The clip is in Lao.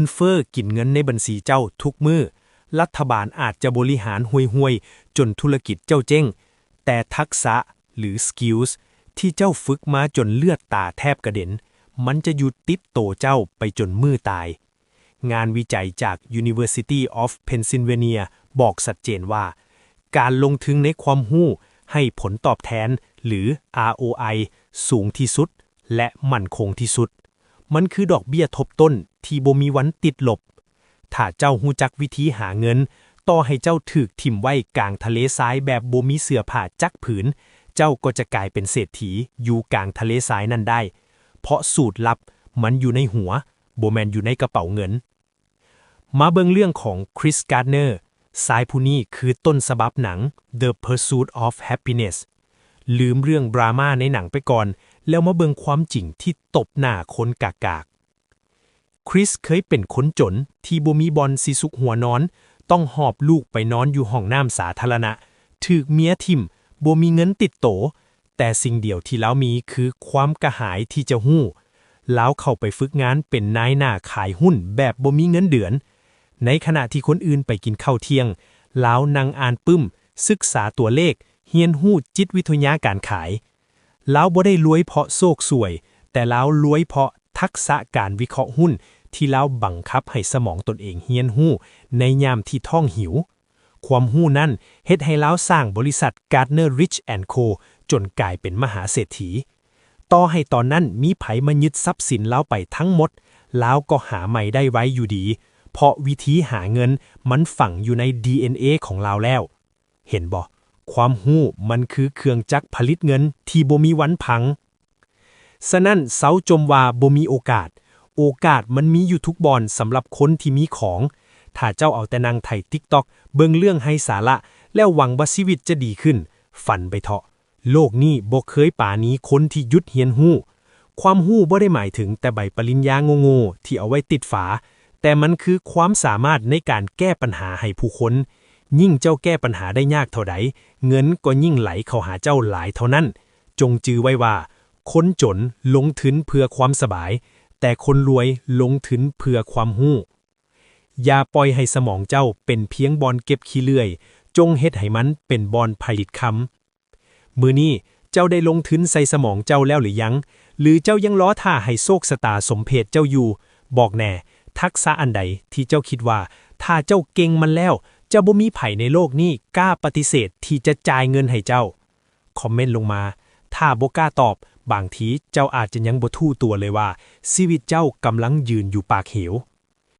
ເຟີ້ກິນເງິນໃນບັນຊີເຈົ້າທຸກມື້. ລັດຖະບານອາດຈະບໍລິຫານຫ່ວຍໆຈົນທຸລະກິດເຈົ້າເຈັ້ງ, ແຕ່ທັກສະ ຫຼື skills ທີ່ເຈົ້າຝຶກມາຈົນເລືອດຕາແທບກະເດັນ, ມັນຈະຢູ່ຕິດໂຕເຈົ້າໄປຈົນມື້ຕາຍ. ງານວິໄຈຈາກ University of Pennsylvania ບອກຊັດເຈນວ່າ ການລົງທຶນໃນຄວາມຮູ້ໃຫ້ຜົນຕອບແທນ ຫຼື ROI ສູງທີ່ສຸດ ແລະ ໝັ້ນຄົງທີ່ສຸດ. ມັນຄືດອກເບ້ຍທົບຕົ້ນທີ່ບໍ່ມີວັນຕິດລົບ. ຖ້າເຈົ້າຮູ້ຈັກວິທີຫາເງິນ, ຕໍ່ໃຫ້ເຈົ້າຖືກຖິ້ມໄວ້ກາງທະເລຊາຍແບບບໍ່ມີເສື້ອຜ້າຈັກຜືນ, ເຈົ້າກໍຈະກາຍເປັນເສດຖີຢູ່ກາງທະເລຊາຍນັ້ນໄດ້, ເພາະສູດລັບມັນຢູ່ໃນຫົວ, ບໍ່ແມ່ນຢູ່ໃນກະເປົາເງິນ. ມາເບິ່ງເລື່ອງຂອງ Chris Gardner. ຊາຍຜູ້ນີ້ຄືຕົ້ນສະບັບໜັງ The Pursuit of Happiness. ລືມເລື່ອງດຣາມາໃນໜັງໄປກ່ອນ, ແລ້ວມາເບິ່ງຄວາມຈິງທີ່ຕົບໜ້າຄົນກາກໆ. Chris ເຄີຍເປັນຄົນຈົນທີ່ບໍ່ມີບ່ອນຊິຊຸກຫົວນອນ, ຕ້ອງຫອບລູກໄປນອນຢູ່ຫ້ອງນ້ຳສາທາລະນະ, ຖືກເມຍຖິ້ມ, ບໍ່ມີເງິນຕິດໂຕ, ແຕ່ສິ່ງດຽວທີ່ລາວມີຄືຄວາມກະຫາຍທີ່ຈະຮູ້. ລາວເຂົ້າໄປຝຶກງານເປັນນາຍໜ້າຂາຍຫຸ້ນແບບບໍ່ມີເງິນເດືອນ. ໃນຂະນະທີ່ຄົນອື່ນໄປກິນເຂົ້າທ່ຽງ, ລາວນັ່ງອ່ານປຶ້ມ, ສຶກສາຕົວເລກ, ຮຽນຮູ້ຈິດວິທະຍາການຂາຍ. ລາວບໍ່ໄດ້ລວຍເພາະໂຊກສວຍ, ແຕ່ລາວລວຍເພາະທັກສະການວິເຄາະຫຸ້ນທີ່ລາວບັງຄັບໃຫ້ສະໝອງຕົນເອງຮຽນຮູ້ໃນຍາມທີ່ທ້ອງຫິວ. ຄວາມຮູ້ນັ້ນເຮັດໃຫ້ລາວສ້າງບໍລິສັດ Gardner Rich and Co ຈົນກາຍເປັນມະຫາເສດຖີ. ຕໍ່ໃຫ້ຕອນນັ້ນມີໃຜມາຍຶດຊັບສິນລາວໄປທັງໝົດ, ລາວກໍຫາໃໝ່ໄດ້ໄວຢູ່ດີ, ເພາະວິທີຫາເງິນມັນຝັງຢູ່ໃນ ດີເອັນເອ ຂອງລາວແລ້ວ. ເຫັນບໍ່? ຄວາມຮູ້ມັນຄືເຄື່ອງຈັກຜະລິດເງິນທີ່ບໍ່ມີວັນພັງ. ສະນັ້ນ ເຊົາຈົ່ມວ່າບໍ່ມີໂອກາດ. ໂອກາດມັນມີຢູ່ທຸກບ່ອນສຳລັບຄົນທີ່ມີຂອງ. ຖ້າເຈົ້າເອົາແຕ່ນັ່ງໄຖ TikTok, ເບິ່ງເລື່ອງໄຮ້ສາລະ ແລ້ວຫວັງວ່າຊີວິດຈະດີຂຶ້ນ, ຝັນໄປເຖາະ. ໂລກນີ້ບໍ່ເຄີຍປານີຄົນທີ່ຢຸດຮຽນຮູ້. ຄວາມຮູ້ບໍ່ໄດ້ໝາຍເຖິງແຕ່ໃບປະລິນຍາໂງ່ໆທີ່ເອົາໄວ້ຕິດຝາ, ແຕ່ມັນຄືຄວາມສາມາດໃນການແກ້ບັນຫາໃຫ້ຜູ້ຄົນ. ຍິ່ງເຈົ້າແກ້ບັນຫາໄດ້ຍາກເທົ່າໃດ, ເງິນກໍຍິ່ງໄຫຼເຂົ້າຫາເຈົ້າຫຼາຍເທົ່ານັ້ນ. ຈົ່ງຈື່ໄວ້ວ່າ, ຄົນຈົນລົງທຶນເພື່ອຄວາມສະບາຍ, ແຕ່ຄົນລວຍລົງທຶນເພື່ອຄວາມຮູ້. ຢ່າປ່ອຍໃຫ້ສະໝອງເຈົ້າເປັນພຽງບ່ອນເກັບຂີ້ເລື່ອຍ, ຈົ່ງເຮັດໃຫ້ມັນເປັນບ່ອນຜະລິດຄຳ. ມື້ນີ້ເຈົ້າໄດ້ລົງທຶນໃສ່ສະໝອງເຈົ້າແລ້ວຫຼືຍັງ? ຫຼືເຈົ້າຍັງລໍຖ້າໃຫ້ໂຊກຊະຕາສົມເພດເຈົ້າຢູ່? ບອກແດ່, ທັກສະອັນໃດທີ່ເຈົ້າຄິດວ່າ ຖ້າເຈົ້າເກັ່ງມັນແລ້ວ, ຈະບໍ່ມີໃຜໃນໂລກນີ້ກ້າປະຕິເສດທີ່ຈະຈ່າຍເງິນໃຫ້ເຈົ້າ? ຄອມເມັນລົງມາ. ຖ້າບໍ່ກ້າຕອບ, ບາງທີເຈົ້າອາດຈະຍັງບໍ່ຮູ້ຕົວເລີຍວ່າ ຊີວິດເຈົ້າກຳລັງຢືນຢູ່ປາກເຫວ.